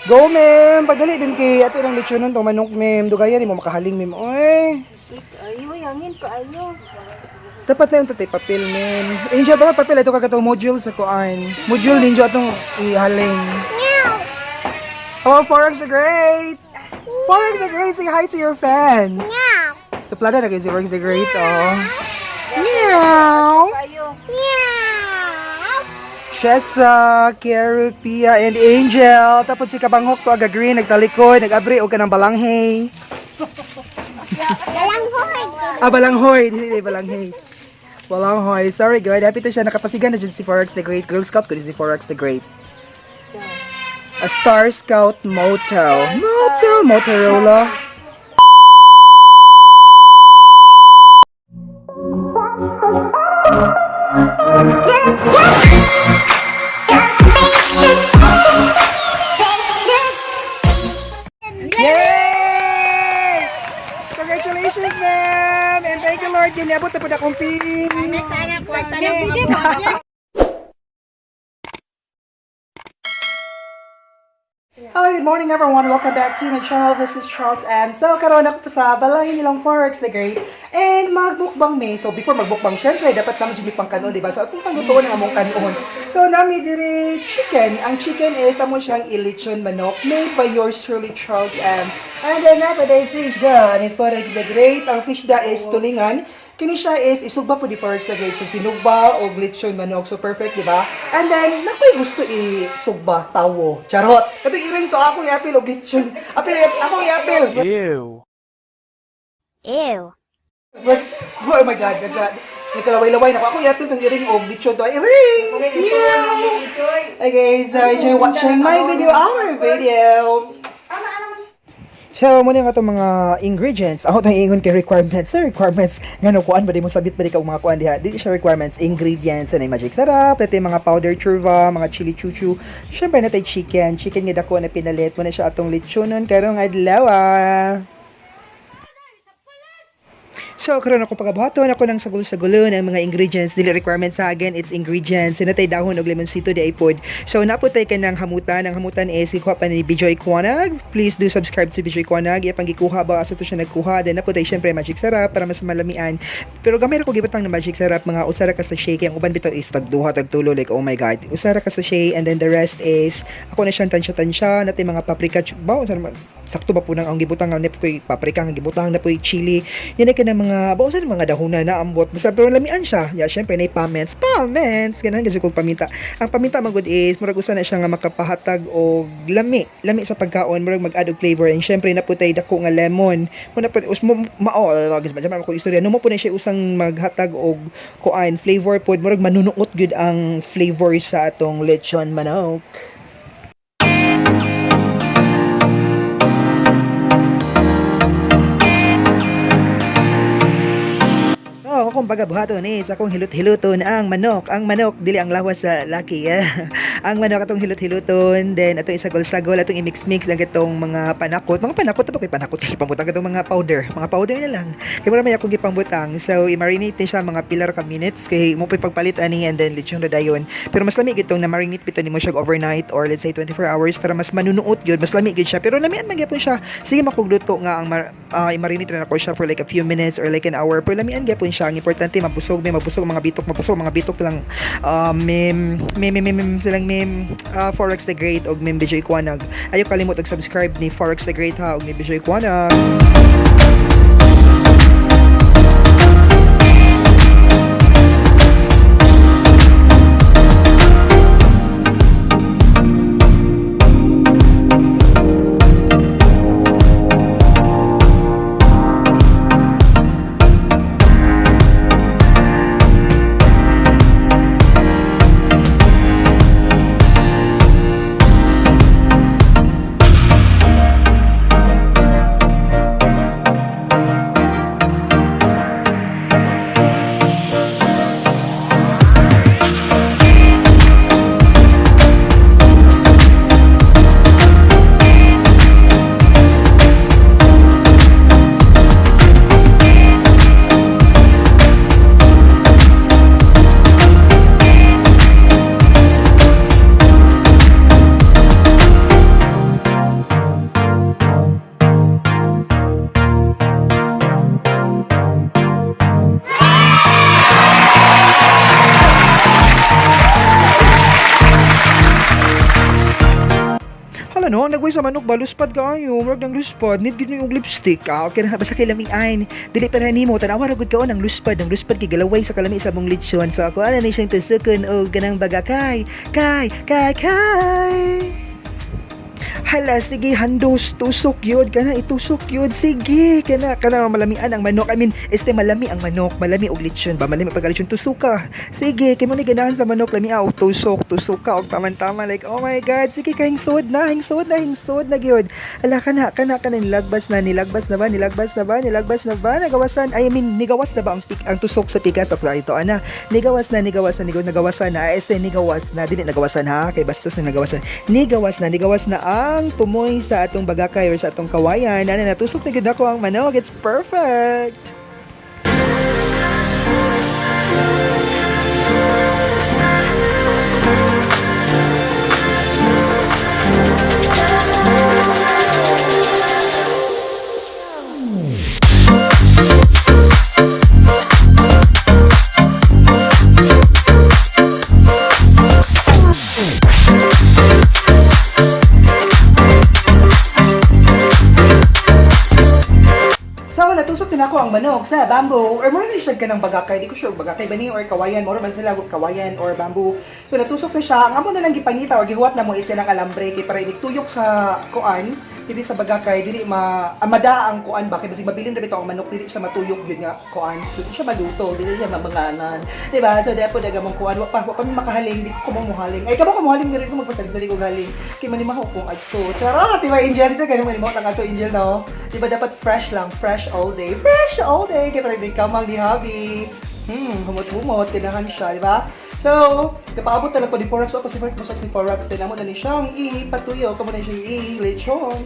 Go, ma'am. Pagdali, ma'am, kay ato ng lechonon tong manok, ma'am. Dugayan mo makahaling, ma'am. Oy. Ayo, yangin pa ayo. Dapat na yung tatay papel, ma'am. Angel, baka papel ito kagatong module sa kuan. Module ninyo atong ihaling. Oh, Forex the Great! Forex the Great, say hi to your fans. Meow. Sa plada na kayo si Forex the Great, oh. Meow! Ayo. Meow. Chesa, Kerupia, and Angel. Tapos si Kabanghok to aga green, nagtalikod, nag-abri og kanang balanghay. Balanghoy. Ah, balanghoy. Dili, dili, balanghay. Balanghoy. Sorry, good. Happy to siya. Nakapasigan na dyan si Forex the Great. Girl Scout ko si Forex the Great. A Star Scout Moto. Moto, Motorola. Yay! Congratulations, ma'am! And thank you, Lord. Giniabot na po na akong pin. Sana kwarta na. Hello, good morning, everyone. Welcome back to my channel. This is Charles M. So, karon ako pa sa balay nilang Forex the Great and magmukbang may. So, before magmukbang, syempre, dapat naman dyan pang kanon, di ba? So, atong panglutoon ang among kanon. So, nami diri chicken. Ang chicken is amo siyang ilechon manok made by yours truly, Charles M. And then, napaday fish da ni Forex the Great. Ang fish da is tulingan. Kini siya is isugba po di Forex the Great. So, sinugba o lechon manok. So, perfect, di ba? And then, nakoy gusto isugba, tawo. Charot! Katong iring to, ako i-apil og lechon. Apil, ako i-apil. Ew. Ew. But, oh my God, nagkalaway-laway na ako. Ako i-apil tong iring og lechon to. Iring! Yeah! Okay, so enjoy watching my video, our video. So, muna yung atong mga ingredients. Ako tayong ingon kay requirements. Sa requirements, nga no, kuan ba di mo sabit ba di ka og mga kuan diha? Di siya requirements. Ingredients, ano yung magic sarap, natay mga powder churva, mga chili chuchu. Syempre, natay chicken. Chicken nga dako na pinalit. Muna siya atong lechonon karong adlaw. Ah. So, karon ako pagabuhaton ako ng sagol-sagolon ang mga ingredients dili requirements sa again it's ingredients. Sinatay dahon og lemonsito di ay pod. So, naputay ka ng hamutan. Ang hamutan is gikuha pa ni Bijoy Kuanag. Please do subscribe to Bijoy Kuanag. Iya pang gikuha ba asa to siya nagkuha. Then naputay syempre magic sarap para mas malamian. Pero gamay ra ko gibutang ng magic sarap mga usara ka sa shake. Ang uban bitaw is tag duha tag tulo, like oh my God. Usara ka sa shake and then the rest is ako na siyang tansya-tansya natay mga paprika ba unsa naman sakto ba po nang ang gibutang nga po paprika ang gibutang na po chili yan ay kanang mga ba unsa mga dahuna na ambot basta pero lamian siya. Ya syempre nay paments paments ganahan kasi kog paminta. Ang paminta man gud is murag usa na siya nga makapahatag og lami lami sa pagkaon, murag mag-add og flavor. And syempre naputay dako nga lemon mo na us mo mao guys ba ko istorya no mo po na siya usang maghatag og kuan flavor pod, murag manunuot gyud ang flavor sa atong lechon manok. So, akong pagabuhaton is akong hilot-hiluton ang manok. Ang manok, dili ang lawas sa laki. Eh. Ang manok atong hilot-hiluton, then atong isagol-sagol, atong i-mix-mix lang itong mga panakot. Mga panakot, pa ko'y panakot, ipambutang itong mga powder. Mga powder na lang. Kaya marami akong gipambutang. So, i-marinate ni siya mga pilar ka minutes. Kay mo pa'y pagpalit ani and then lechon na dayon. Pero mas lami itong na-marinate bitaw nimo siya overnight or let's say 24 hours para mas manunuot yun. Mas lami gyud siya. Pero lamian man gyapon siya. Sige makugluto nga ang i-marinate na ako siya for like a few minutes or like an hour. Pero lamian gyapon siya. Ang importante mabusog may mabusog mga bitok, mabusog mga bitok lang mem mem mem mem silang mem Forex the Great og mem Bijoy Kuanag. Ayaw kalimot og subscribe ni Forex the Great ha og ni Bijoy Kuanag. Hala no, nagway sa manok ba luspad kaayo, murag nang luspad, need gid yung lipstick. Ah, okay na basta kay lamian. Dili pa na nimo tan-awa ra gud kaon ang luspad kay galaway sa kalami sa mong lechon. So ako ana ni siyang tusukon og kanang bagakay. Kay, kay, kay. Hala, sige, handos, tusok yun, kana itusok yun, sige, kana, kana malamian ang manok. I mean, este malami ang manok, malami og lechon ba, malami pag lechon, tusok ka. Sige, kay mo ni ganahan sa manok, lami og tusok, tusok ka og taman-tama, like, oh my God, sige, ka hingsod na, hingsod na, hingsod na gyud. Hala, kana, kana, kana, nilagbas na, nilagbas na ba, nilagbas na ba, nilagbas na ba, nagawasan, I mean, nigawas na ba ang, pik, ang tusok sa pikas of ito, ana, nigawas na, nigawas na, nigawas, nagawasan na, este, nigawas na, dili nagawasan ha, kay bastos na nagawasan, nigawas na, nigawas na ang tumoy sa atong bagakay or sa atong kawayan. Ana, natusok na gud ako ang manok. It's perfect! So, natusok din ako ang manok sa bamboo or more na siya kanang bagakay. Di ko sure bagakay ba ni or kawayan. More man sila kawayan or bamboo. So, natusok na siya. Ang amo na lang gipangita or gihuwat na mo isa ng alambre kay para inigtuyok sa kuan dili sa bagakay dili ma amada ang kuan ba kay basig mabilin ra bitaw ang manok, dili siya matuyok yun nga kuan, so di siya maluto, dili siya mabanganan, di ba? So di po daga mong kuan, wa pa mi makahaling, di ko mo mohaling, ay kamo ko mohaling rin ko magpasalig-salig og haling kay manimaho kong aso, charot, di ba, Angel? Dito kay manimaho tang aso, Angel, no? Di ba dapat fresh lang, fresh all day, fresh all day kay para di kamang ni hubby. Humot-humot, kailangan siya, di ba? So, kapaabot na lang ko ni Forex. O, kasi Forex, basta si Forex, din mo na ni siyang ipatuyo, kamo na siyang i-lechon.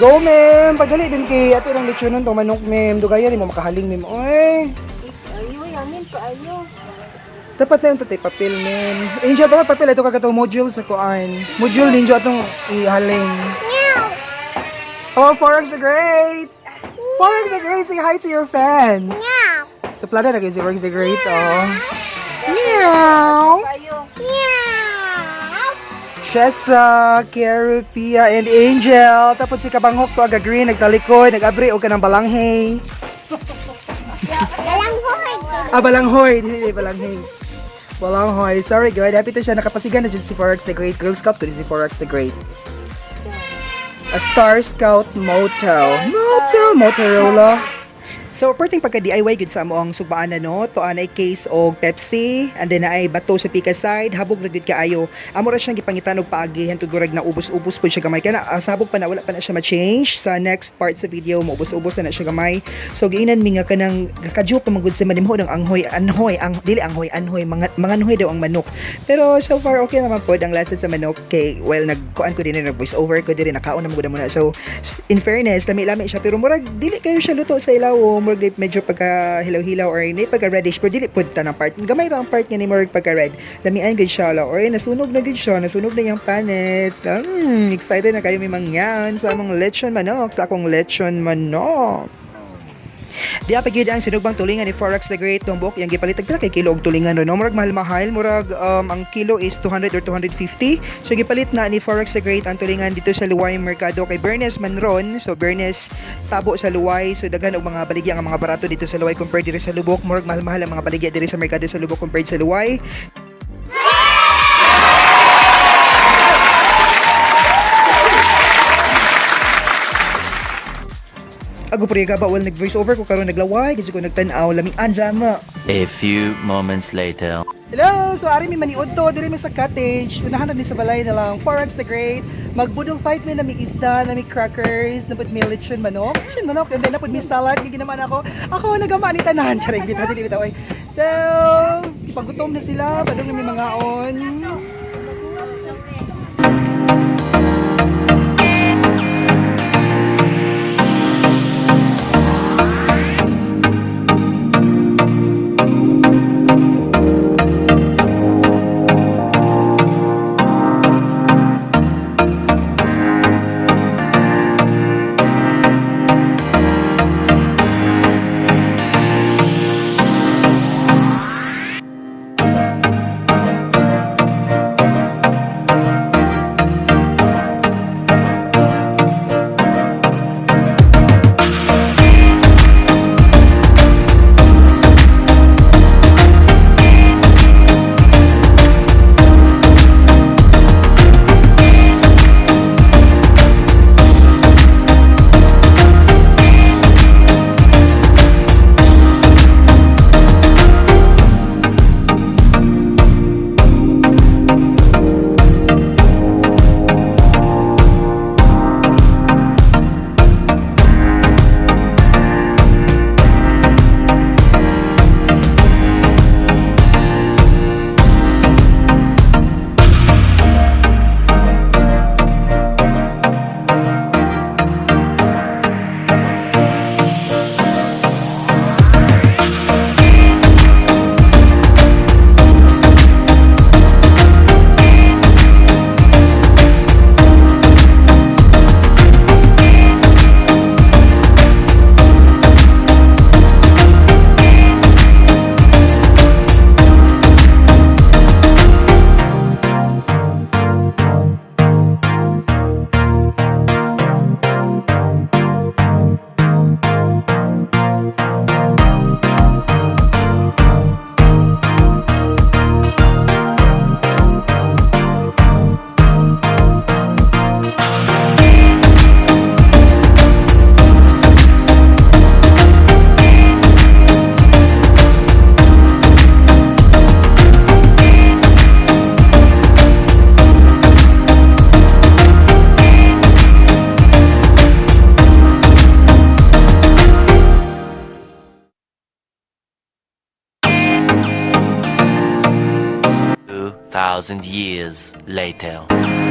Go, ma'am! Pagali, ma'am, kay ato ng lechon nun, tong manok, ma'am. Dugayan, mo makahaling, ma'am. Oy! Ayo, angin kaayo. Dapat na yung tatay papel, ma'am. Angel, baka papel, ito kagatong module sa kuan. Module ninyo atong ihaling. Oh, Forex the Great! Forex the Great, say hi to your fans! Meow. Sa plano na kayo si Forex the Great, oh. Meow! Kaayo. Meow. Chessa, Kerupia, and Angel. Tapos si Kabanghok to aga green, nagtalikod, nag-abri og kanang balanghay. Walang hoy. Ah, balanghoy. Hindi, balanghay. Balanghoy. Sorry, good. Happy to siya. Nakapasigan na siya si Forex the Great. Girl Scout ko si Forex the Great. A Star Scout Motel. Motel, Motorola. So, perting pagka DIY gud sa amo ang sugbaan na no, to anay case og Pepsi, and then naay bato sa pika side, habog na gud kaayo. Amo ra siyang gipangitan og paagi hantud gurag na ubos-ubos pud siya gamay kana sa habog pa na wala pa na siya ma-change sa next part sa video, maubos-ubos na na siya gamay. So giinan mi nga kanang kadyo pa man gud sa manimho ng anghoy, anhoy, ang dili anghoy, anhoy, mga manganhoy daw ang manok. Pero so far okay naman pod ang lasa sa manok kay well nagkuan ko din nag voice over ko diri nakaon na man gud muna. So in fairness, lami-lami siya pero murag dili kayo siya luto sa ilaw, murag di medyo pagka hilaw-hilaw or hindi pagka reddish pero dili pud tanang part. Gamay ra ang part nga ni murag pagka red. Lamian gud siya la or nasunog na gud siya, nasunog na iyang panet. Excited na kayo may mangyan sa among lechon manok, sa akong lechon manok. Diya pa gyud ang sinugbang tulingan ni Forex the Great tumbok yang gipalit tag pila kay kilo og tulingan ro no, murag mahal-mahal, murag ang kilo is 200 or 250. So gipalit na ni Forex the Great ang tulingan dito sa Luway Mercado kay Bernes Manron. So Bernes tabo sa Luway, so daghan og mga baligya ang mga barato dito sa Luway compared diri sa Lubok. Murag mahal-mahal ang mga baligya diri sa merkado sa Lubok compared sa Luway. Ago pre ba well nag voice over ko karon, naglaway kasi ko nagtan-aw, lamian jama. A few moments later. Hello! So, ari mi maniud to, diri mi sa cottage. Unahan na ni sa balay na lang. Forex the Great. Magbudol fight mi na mi isda, na mi crackers, napud mi lechon manok. Lechon manok, and then napud mi salad. Kaya ginaman ako. Ako, nagama ni tanan. Charing, bitaw, dili bitaw. Oy. So, ipagutom na sila. Padung na mi mangaon. 2,000 years later.